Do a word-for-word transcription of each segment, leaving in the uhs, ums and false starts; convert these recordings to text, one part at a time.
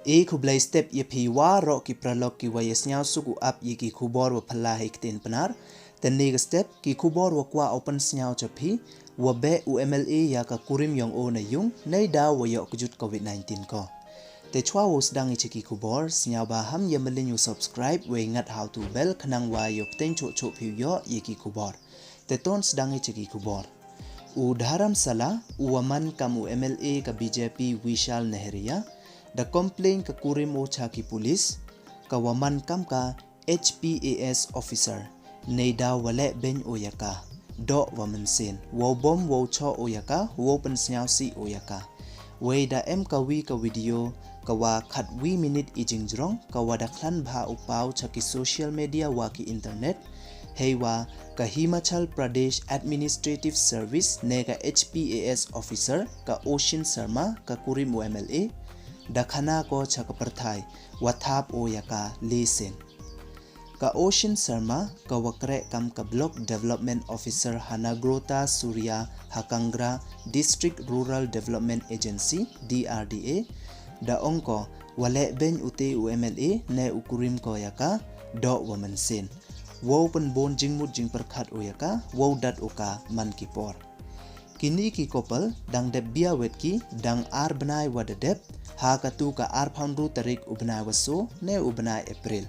E khublei step ya phi waroh ki paralok ki wa ya sniawsuk u ap ya ki khubor wa phylla hei ktien Pnar. Te ni ka step ki khubor wa kwah u pynsniaw cha phi, wa beh u M L A ya ka kurim yong o na yung, nei daw wa yoh kjut covid nineteen ko. Te chwa wow sdang i cha ki khubor, sniawbha ham ya malin u subscribe, wei ngat ha u tu bell, khnang wa yoh pteng choh choh phi u yoh ya ki khubor. Te ton sdang i cha ki khubor. U Dharamsala, u wa man kam u M L A ka B J P Vishal Nehria, da complain ka kurim o cha ki police, ka wa man kam ka H P A S officer, nei daw wa leh beng o ya ka, doh wa mynsiem, wow bom wow choh o ya ka, wow pynsniawsih o ya ka. Wei da em ka wi ka video, ka wa khat wi minit i jingjrong, ka wa da khlan bha u paw cha ki social media wa ki internet, hei wa ka Himachal Pradesh Administrative Service ne ka H P A S officer, ka Oshin Sharma, ka kurim u M L A, da khana ko cha ka pyrthai, wa thap o ya ka le sien. Ka Oshin Sharma, ka wa kreh kam ka Block Development Officer ha Nagrota Surya ha Kangra District Rural Development Agency, D R D A, da ong ko, wa leh beng u te u M L A ne u kurim ko ya ka, doh wa mynsiem. Wow pynbun jingmut jingpyrkhat o ya ka, wow dat o ka man ki por. Kini ki couple dang dep bia wet ki dang ar bnai wa da dep, ha ka tu ka arphaw ynru tarik u bnai wa so ne u bnai April.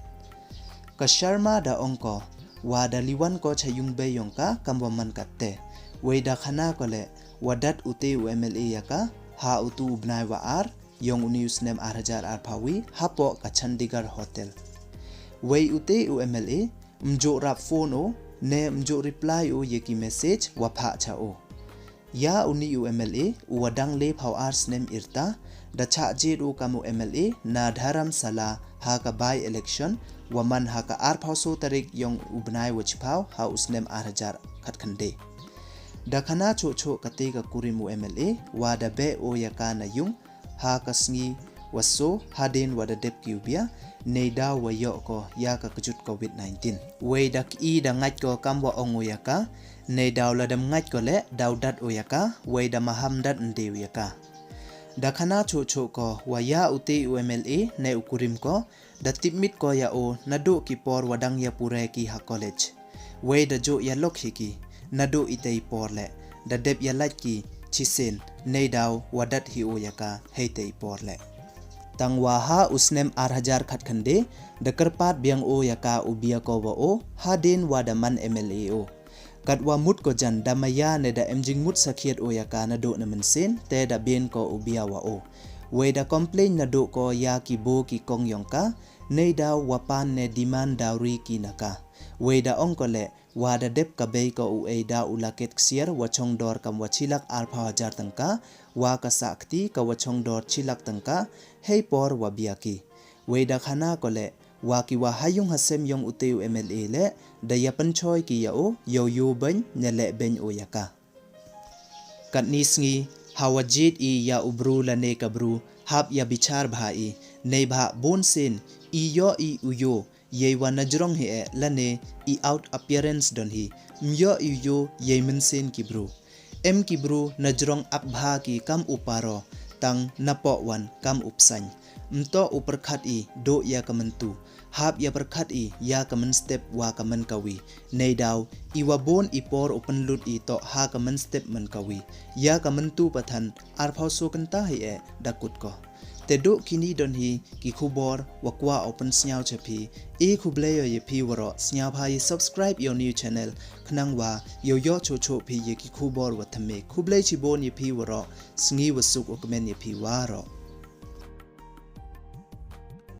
Ka Sharma da ong ko, wa da liwan ko cha yung bei yong ka kam wa man kat te. Wei da khana ko le, wa dat u te u M L A ya ka, ha u tu u bnai wa ar, yong u ni u snem ar hajar arphaw wi, hapoh ka Chandigarh Hotel. Wei u te u M L A, mjoh rap phone o, ne mjoh reply o ya ki message wa phah cha o. Ya u ni u M L A, u wa dang le phaw ar snem irta, da chah jied o kam u M L A na Dharamsala ha ka by election, wa man ha ka arphaw so tarik yong u bnai wa chiphaw ha u snem ar hajar khatkhyndai. Da khana choh choh ka te ka kurim u M L A, wa da beh o ya ka na yung, ha ka sngi wa so, hadien wa da dep ki u bia, nei daw wa yoh ko ya ka kjut covid nineteen. Wei da ki da ngait ko kam wa ong u ya ka, nei daw la dem ngait ko le, daw dat u ya ka, wei da maham dat nde u ya ka. Da khana choh choh ko, wa ya u te u M L A, ne u kurim ko, da tipmit ko ya o, naduh ki por wa dang ya pure ki ha college. Wei da joh ya lok hi ki, naduh i te i por le, da dep ya lait ki, chisien, nei daw, wa dat hi o ya ka, hei te i por le. Tang wa ha u snem ar hajar khatkhyndai, da kyrpad biang o ya ka u bia ko wa o, hadien wa da man M L A o. Kat wa mut ko jan da maya ne da em jingmut sakhiat o ya ka naduh na mynsiem, te da bien ko u bia wa o. Wei da complain naduh ko ya ki bo ki kong yong ka, nei daw wa pan ne demand dowry ki na ka. Wei da ong ko le, wa da dep ka bei ko u ei da u laket ksiar wa chong dor kam wa chilak arphaw hajar tyngka, wa ka sakti ka wa chong dor chilak tyngka, hei por wa bia ki. Wei da khana ko le, wa ki wa ha yung ha sem yong u te u M L A le, da ya pynchoi ki ya o, yow yoh beng, ne leh beng o ya ka. Katni sngi, ha wa jied i ya u bru lane ka bru, hap ya bichar bha i, nei bha bun sien, i yoh i u yoh, yei wa najrong hi e lane i out appearance don hi, myoh i u yoh yei mynsiem ki bru. Em ki bru najrong ap bha ki kam u paro, tang napoh wan kam u psain. Mtoh u pyrkhat i doh ya ka myntu, hap ya pyrkhat i ya ka mynstep wa ka mynkawi. Nei daw, i wa bun i por u pynlut i toh ha ka mynstep mynkawi. Ya ka myntu pathan, arphaw so kynta hi e da kut ko. Te duh kini don hi ki khubor wa kwah u pynsniaw cha phi. I khublei o ya phi waroh, sniawbha ya subscribe ya u new channel, khnang wa yow yoh choh choh phi ya ki khubor wa thymme. Khublei chibun ya phi waroh, sngi wa suk u kmen ya phi waroh.